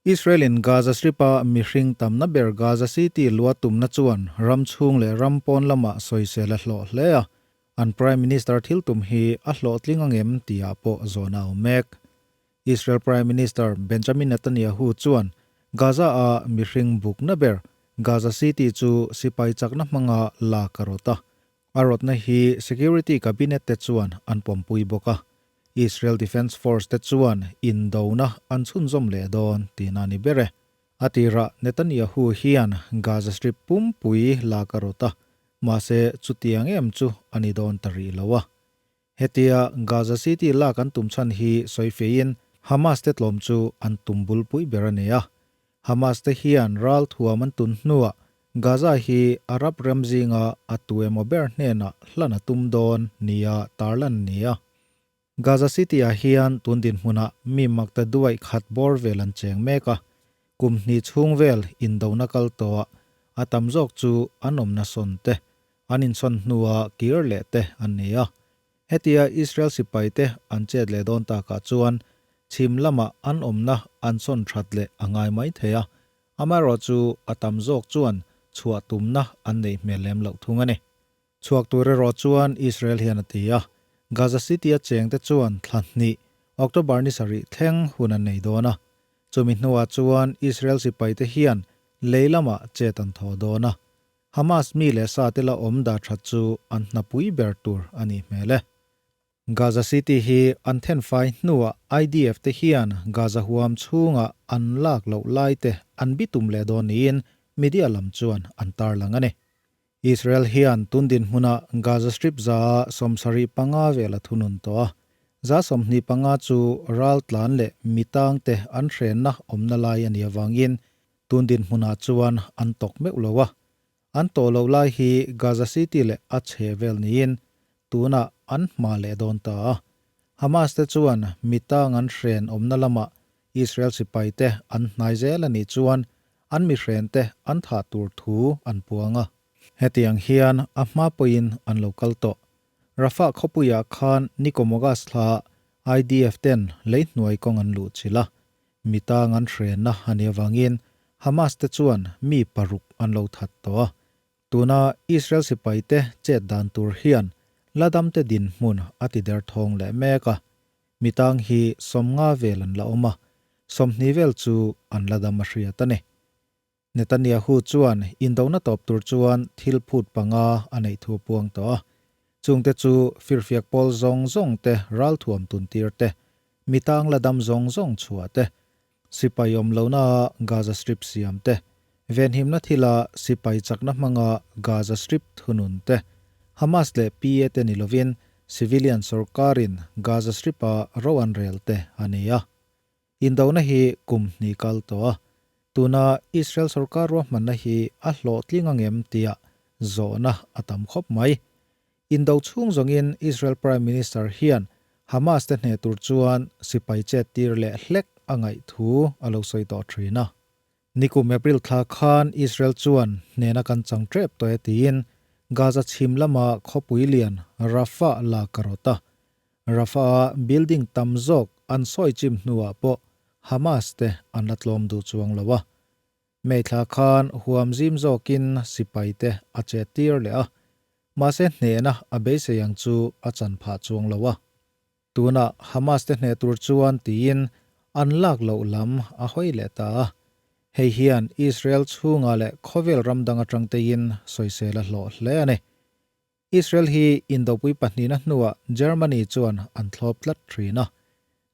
Israel-in Gaza Strip-a mihring tamna ber Gaza City lua tumna chuan ram chhung leh ram pawn lamah sawisel a hlawh hle a, an Prime Minister thil tum hi a hlawhtling angem tihah pawh zawn a awm mek. Israel Prime Minister Benjamin Netanyahu chuan Gaza-a mihring bukna ber Gaza City chu sipai chakna hmanga lak a rawt a, A rawtna hi Security Cabinet te chuan an pawmpui bawk a, Israel Defence Force te chuan indona an chhunzawm leh dawn tihna a ni ber e. A tirah Netanyahu hian Gaza Strip pumpui lak a rawt a, mahse chutiang em chu a ni dawn ta rih lo a. Hetia Gaza City lak an tum chhan hi sawi feiin Hamas te tlawm chu an tum bulpui ber a ni a. Hamas te hian ral thuam an tun hnuah Gaza hi Arab ram zinga a tu emaw ber hnenah hlan a tum dawn nia tarlan a ni a. Gaza City-ah hian tun dinhmunah mi makta duaih khat bawr vel an cheng mek a, kum hnih chhung vel indona kal tawhah a tam zawk chu an awmna sawn te, an insawn hnua kir leh te an ni a. Hetia Israel sipaite an chet leh dawn takah chuan chhim lamah an awmna an sawn that leh a ngai mai thei a, amaherawhchu a tam zawk chuan chhuah tumna an neih hmel lem loh thung a ni. Chhuak tur erawh chuan Israel hian a ti a, Gaza City-a chengte chuan thla hnih, October ni sarih thleng hun an nei dawn a. Chumi hnuah chuan Israel sipaite hian lei lamah chet an thaw dawn a, Hamas mi leh sa te la awm dah that chu an hnapui ber tur a nih hmel e. Gaza City hi an thenfai hnuah IDF te hian Gaza huam chhungah an lak loh lai te an bitum leh dawn niin media lam chuan an tarlang a ni. Israel hian tun dinhmunah Gaza Strip 75% vel a thunun tawh a, 25% chu raltlan leh mitang te an hrenna awmna lai a nih avangin Tun dinhmunah chuan an tawk meuh lo a, an tawh loh lai hi Gaza City leh a chhe vel niin tunah an hma leh dawn ta a. Hamas te chuan mitang an hren awmna lamah Israel sipai te an hnai zel a nih chuan an mihren te an thah tur thu an puang a. Hetiang hian a hma pawhin an lo kal tawh. Rafah khawpuiah khan Nikomogas thla IDF ten lei hnuai kawng an luh chilh a, Mitang an hrenna a nih avangin Hamas te chuan mi paruk an lo that tawh a. Tuna Israel sipaite chet dan tur hian ladamte dinhmun a ti derthawng leh mek a. Mitang hi 50 vel an la awm a, 20 vel chu an ladam a hriat a ni. Netanyahu chuan indona tawp tur chuan thil phut panga a neih thu puang tawh a. Chungte chu firfiak pawl zawng zawng te ralthuam tuntir te, mitang la dam zawng zawng chhuah te, sipai awm lohna Gaza Strip siam te, venhimna thila sipai chakna hmanga Gaza Strip thunun te, Hamas leh PA te ni lovin civilian sorkarin Gaza Strip-a ro an rel te a ni a. Indona hi kum hnih kal tawh a, tuna Israel sorkar ruahmanna hi a hlawhtling angem tia zawhna a tam khawp mai. Indo chhung zawngin Israel Prime Minister hian Hamas te hneh tur chuan sipai chet tir leh hlek a ngaih thu a lo sawi tawh thin a. Nikum April thla khan Israel chuan hnehna kan chang tep tawh e tiin Gaza chhim lama khawpui lian Rafah la ka rawt a, Rafah-a building tam zawk an sawi chim hnuah pawh Hamas te an la tlawm duh chuang lo a. May thla khan huam zim zawkin sipai te a chet tir leh a, mahse hnehna a beisei ang chu a chan phah chuang lo a. Tunah Hamas te hneh tur chuan tiin an lak loh lam a hawi leh ta a. Hei hian Israel chhungah leh khawvel ram dang atang tein sawisel a hlawh hle a ni. Israel hi Indopui pahnihna hnuah Germany chuan an thlawp tlat thin a.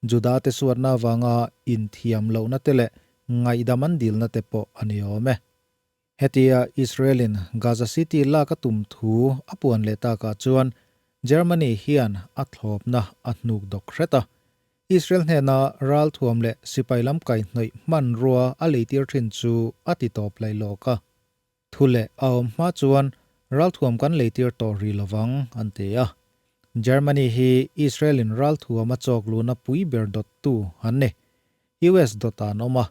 Juda te suatna avanga inthiam lohna te leh ngaihdam an dilna te pawh a ni awm e. Hetia Israel-in Gaza City lak a tum thu a puan leh takah chuan Germany hian a thlawpna a hnuk dawk hret a. Israel hnena ralthuam leh sipai lam kaihhnawih hmanrua a leitir thin chu a ti tawp laih lawk a. Thu leh a awm hma chuan ralthuam kan leitir tawh rih lovang, an ti a. Germany hi Israel-in ralthuam a chawk luhna pui ber dawttu an ni. US dawtah an awm a.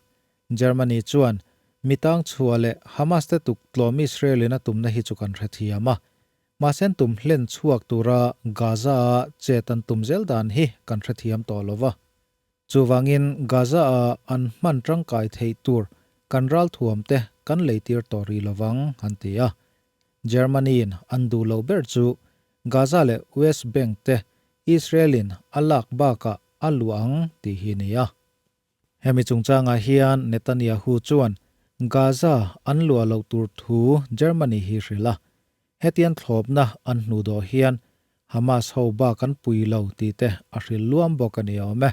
Germany chuan mitang chhuah leh Hamas te tuk tlawm Israel-in a tumna hi chu kan hrethiam a. Mahse an tum hlen chhuak tura Gaza-a chet an tum zel dan hi kan hrethiam tawh lo va. Chuvangin Gaza-a an hman tangkai theih tur kan ralthuam te kan leitir tawh rih lovang, an ti a. Germany-in an duh loh ber chu Gaza leh West Bank te Israel-in a lak bakah a luah ang tih hi a ni a. Hemi chungchangah hian Netanyahu chuan Gaza an luah loh tur thu Germany hi hrilh a, hetiang thlawpna an hnuh dawh hian Hamas ho bak an pui lo tih te a hrilh luam bawk a ni awm e.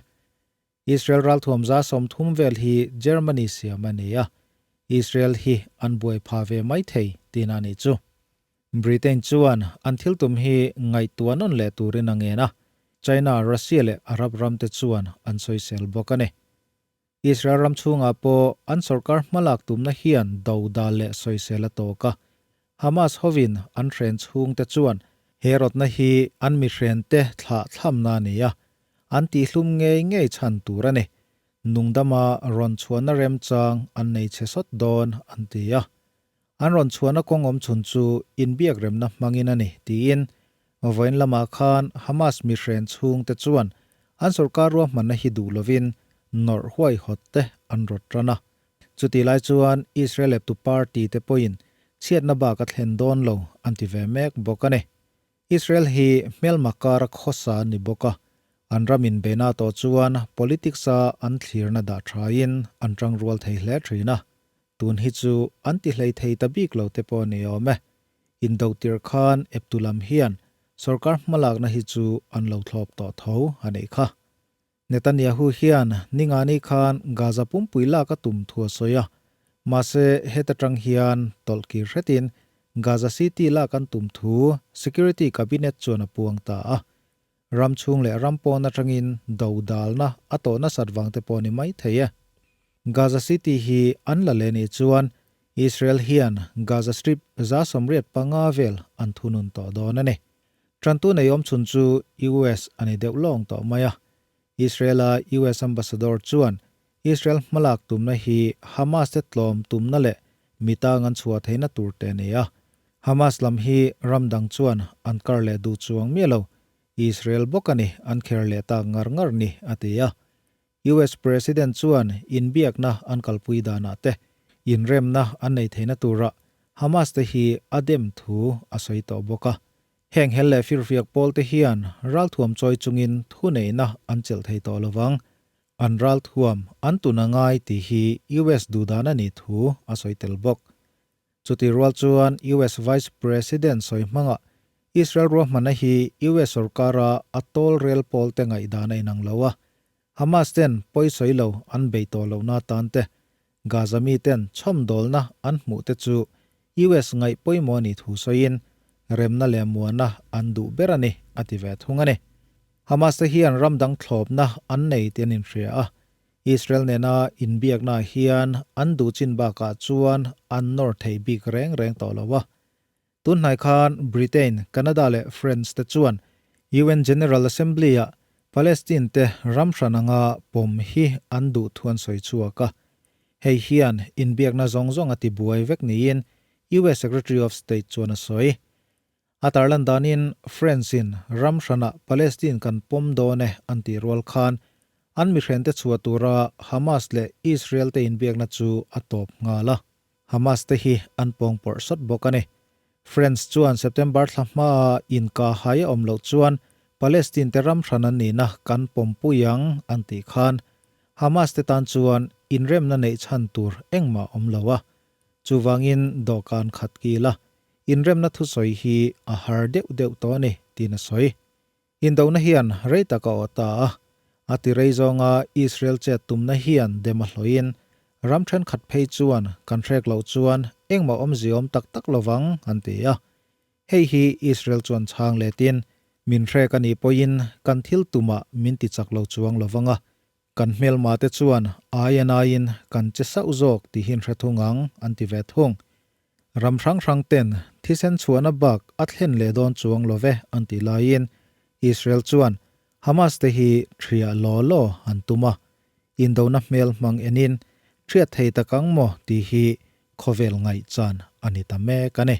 Israel ralthuam 30 vel hi Germany siam a ni a, Israel hi an buai pha ve mai thei tihna a nih chu. Britain chuan an thil tum hi ngaihtuah nawn leh turin a ngen a, China, Russia leh Arab ramte chuan an sawisel bawk a ni. Israel ram chhungah pawh an sorkar hmalak tumna hian do dal leh sawisel a tawk a, Hamas hovin an hren chhungte chuan he rawtna hi an mihrente thlah thlamna a ni a, an tihlum ngei ngei chhan tur a ni. Nungdama rawn chhuahna remchang an nei chhe sawt dawn an ti a. An rawn chhuahna kawng awm chhun chu inbiakremna hmangin a ni, tiin vawiin lamah khan Hamas mihren chhungte chuan an sorkar ruahmanna hi duh lovin nawrh huaihawt te an rawt tan a. Chutih lai chuan Israel eptu party te pawhin chhiatna bak a thlen dawn lo an ti ve mek bawk a ni. Israel hi hmelma kara khawsa an ni bawk a, an ram inbeihna tawh chuan politics-a an thlirna dah thain an tangrual thei hle thin a, tun hi chu an ti hlei thei ta bik lo te pawh a ni awm e. Indo tirh khan eptu lam hian sorkar hmalakna hi chu an lo thlawp tawh tho a nih kha. Netanyahu hian ningani khan Gaza pumpui lak a tum thu a sawi a, mahse heta tang hian tawlh kir hretin Gaza City lak an tum thu Security Cabinet chuan a puang ta a. Ram chhung leh ram pawn atangin do dalna a tawh nasat vang te pawh ni mai thei e. Gaza City hi an la leh nih chuan Israel hian Gaza Strip 85 vel an thunun tawh dawn a ni. Tantu nei awm chhun chu US a ni deuh lawng tawh mai a. Israel-a US Ambassador chuan Israel hmalak tumna hi Hamas te tlawm tumna leh mitang an chhuah theihna tur te a ni a. Hamas lam hi ram dang chuan an kar leh duh chuang miah lo, Israel bawk a ni an kher leh tak ngar ngar ni, a ti a. US President chuan inbiakna an kalpui danah te inremna an nei theihna turah Hamas te hi a dem thu a sawi tawh bawk a. Heng hel leh firfiak pawl te hian ralthuam chawi chungin thuneihna an chelh thei tawh lovang. An ralthuam an tun a ngai tih hi US duhdan a nih thu a sawi tel bawk. Chutih rual chuan US Vice President sawi hmangah Israel ruahmanna hi US sorkara a tawl rel pawl te ngaihdan a inang lo a, Hamas ten pawi sawi lo an bei tawh lohna atan te, Gaza mi ten chhawmdawlna an hmuh te chu US ngaih pawimawh a nih thu sawiin remna leh muana an duh ber a ni a ti ve thung a ni. Hamas te hian ram dang thlawpna an nei tih an inhria a, Israel nena inbiaknaah hian an duh chin bakah chuan an nawr thei bik reng reng tawh lo a. Tunhnai khan Britain, Canada leh France te chuan UN General Assembly-ah Palestine te ram hran anga pawm hi an duh thu an sawi chhuak a. Hei hian inbiakna zawng zawng a tibuai vek niin US Secretary of State chuan a sawi. A tarlan danin France-in ram hranah Palestine kan pawm dawn e an tih rual khan an mihrente chhuah tura Hamas leh Israel te inbiakna chu a tawp nghal a. Hamas te hi an pawng pawrh sawt bawk a ni. France chuan September thla hmaa inkahhai a awm loh chuan Palestine te ram hran an nihna kan pawmpui ang an tih khan Hamas te tan chuan inremna neih chhan tur engmah awm lo a. Chuvangin dawhkan khat kil a, inremna thusawi hi a har deuh deuh tawh a ni, tiin a sawi. Indona hian rei tak a awh ta a, a ti rei zawnga Israel chet tumna hian dem a hlawhin, ram thenkhat phei chuan kan hrek loh chuan engmah awmzia awm tak tak lovang an ti a. Hei hi Israel chuan chhang letin, Min hrek a nih pawhin kan thil tumah min ti chak lo chuang lovang a, Kan hmelma te chuan ai an aiin kan che sauh zawk tihin hre thung ang an ti ve thung. Ram hrang hrang ten thisen chhuahna bak a thlen leh dawn chuang lo ve an tih laiin Israel chuan Hamas te hi thiah law law an tum a, indona hmel hmang enin thiat thei tak ang maw tih hi khawvel ngaihchan a ni ta mek a ni.